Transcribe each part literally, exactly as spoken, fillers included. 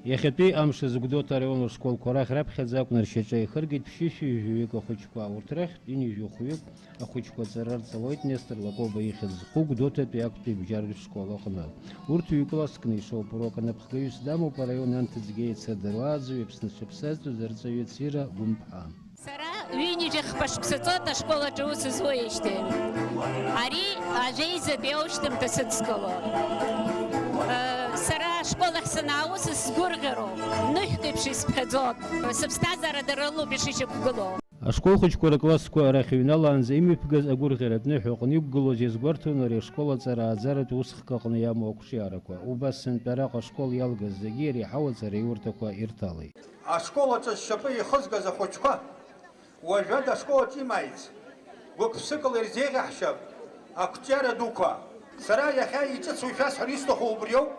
Иахьатәи амш азы Гәдоуҭа араион ашколқәа рахь раԥхьаӡа акәны ршьаҿа еихыргеит ԥшьышәи жәаҩык ахәыҷқәа. Урҭ рахьтә ҩынҩажәи хәҩык ахәыҷқәа аҵара рҵалоит Нестор Лакоба ихьӡ зху Гәдоуҭатәи актәи бџьарратә школ аҟны. Урҭ ҩ-класск ишоуп, урок анапхгаҩыс дамоуп араион анҭыҵгьы еицырдыруа аӡәы Аԥсны зҽаԥсазтәыз арҵаҩы Цира Гәымԥҳа. Сара ҩынҩажәи хԥа шықәса ҵуеит ашкол аҿы аус зуеижьҭеи. Ари ажәеизатәи аушьҭымҭа сыдскыло. Э, сара ашкол ахь санаауз сгәырӷьароуп, ныҳәк еиԥш исԥхьаӡоуп. Сыԥсҭазаара дара рылоуп ишышьақәгылоу. Ашкол хәыҷқәа рыклассқәа арахь иҩналаанӡа имҩаԥгаз агәырӷьаратә ныҳәа аҟны иқәгылоз иазгәарҭон ари ашкол аҵара ааӡаратә усхк аҟны иамоу ақәҿиарақәа. Убас сынтәа араҟа ашкол иалгаз зегьы иреиҳау аҵараиурҭақәа ирҭалеит. Ашкол аҿы зшьапы ихызгаз ахәыҷқәа уажәада ашкол аҿы имааиц, гәык-ԥсыкала ирзеиӷьаҳшьап ақәҿиара дуқәа. Сара иахьа иҿыцу ишәасҳәар исҭаху убриоуп,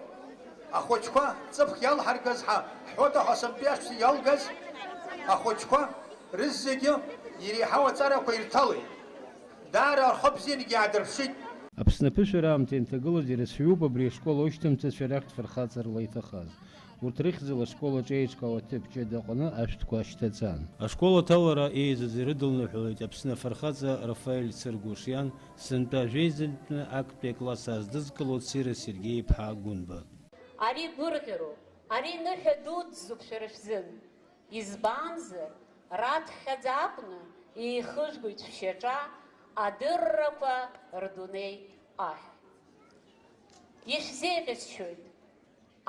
ахәыҷқәа ҵыԥх иалҳаргаз ҳәа ҳҳәоит, аха сынтәа иашәҵа иалгаз ахәыҷқәа рызегьы иреиҳау аҵарақәа ирҭалеит. Даара рхы бзиангьы иаадырԥшит. Аԥсны аԥышәара аамҭа ианҭагылаз ирацәаҩуп абри ашкол аушьҭымҭацәа рахьтә фырхаҵарала иҭахаз. Урҭ рыхьӡала ашкол аҿы еиҿкаау аҭыԥ ҷыда аҟны ашәҭқәа шьҭаҵан. Ашкол аҭалара еизаз ирыдылныҳәалеит Аԥсны афырхаҵа Рафаель Цыргәыш иан, сынтәа ажәеизатәны актәи акласс аздызкыло Цира Сергеи-иԥҳа Гәынба. Ари гәырӷьароуп, ари ныҳәа дуӡӡоуп шәара шәзын. Избанзар, раԥхьаӡа акәны еихыжәгоит шәшьаҿа адыррақәа рдунеи аҳ. Ишәзеиӷьасшьоит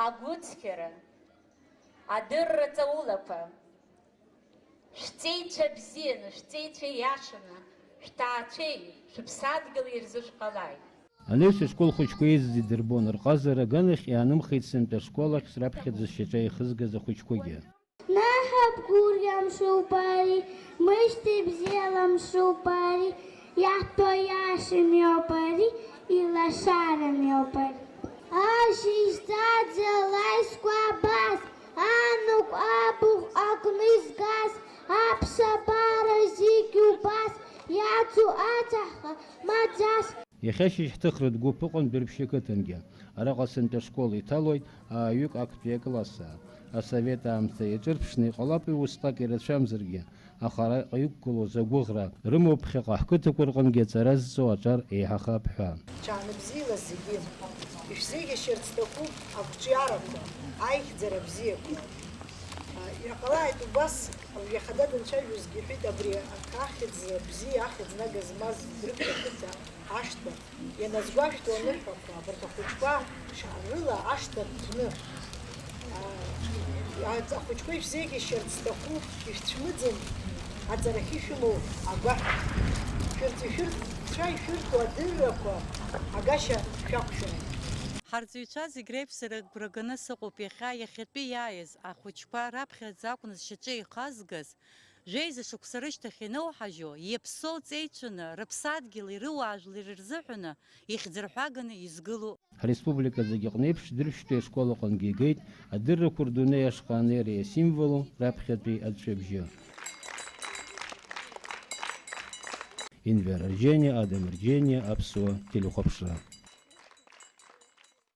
агәыцқьара, адырра ҵаулақәа. Шәҵеицәа бзианы, шәҵеицәа иашаны, шәҭаацәеи шәыԥсадгьыли ирзышәҟалааит. Анаҩс ашкол хәыҷқәа еизаз идырбон, рҟазара аганахь иаанымхеит сынтәа ашкол ахь раԥхьаӡа зшьаҿа ихызгаз ахәыҷқәагьы. Наҳа бгәырӷьа мшуп ари, мышьҭеи бзиала мшуп ари, иаҳтәо иашам иоуп ари, илашарам иоуп ари. Ашьыжьӡаӡа лаисқәа абас, аныҟә абахә акны изгаз, аԥсабара зегь убас, иацу ацаҳҟа маӡас. Иахьа шьыжьхьҭыхратә гәыԥ ыҟан Дәрыԥшь ақыҭангьы. Араҟа сынтәа ашкол иҭалоит ааҩык актәи акласс. Асовет аамҭа иаҿырԥшны иҟалап уи усҟак ирацәамзаргьы, аха араҟа иқәгылоз агәыӷра рымоуп ԥхьаҟа ҳқыҭақәа рҟынгьы аҵара зҵо аҿар еиҳахап ҳәа. Ҽаанбзиала зегьы, ишәзеиӷьашьарц сҭахуп ақәҿиарақәа, аихьӡара бзиақәа. Иҟалааит убас, иахада данцәажәозгьы иҳәеит, абри ахьӡ бзиа, ахьӡ нага змаз Дәрыԥшь ақыҭа. Ашҭа, ианазгәашәҭо аныҳәақәа, абарҭ ахәыҷқәа шьаарыла ашҭа ҭәны, аа, ахәыҷқәа ишәзеиӷьашьарц сҭахуп, ишәцәмыӡын, аҵарахьы ишәымоу агәаҳәа. Шәырҵаҩ шәырҵаҩцәа ишәырҭо адыррақәа агашьа шәақәшәааит. Ҳарҵаҩцәа зегь реиԥш сара агәра ганы сыҟоуп иахьа, иахьатәи иааиз ахәыҷқәа раԥхьаӡа акәны зшьаҿа ихазгаз, Жәеиза шықәса рышьҭахь иноуҳажьуа, иаԥсоу ҵеицәаны, рыԥсадгьыли рыуаажәлари рзыҳәаны ихьӡырҳәаганы изгылоу. Ҳреспублика зегьы аҟны еиԥш, Дәрыԥшьтәи ашкол аҟынгьы игеит адыррақәа рдунеи ашҟа анеира иасимволу раԥхьатәи аҵәҵәабжьы. Инвер Арџьениа, Адам Арџьениа, Аԥсуа телехәаԥшра.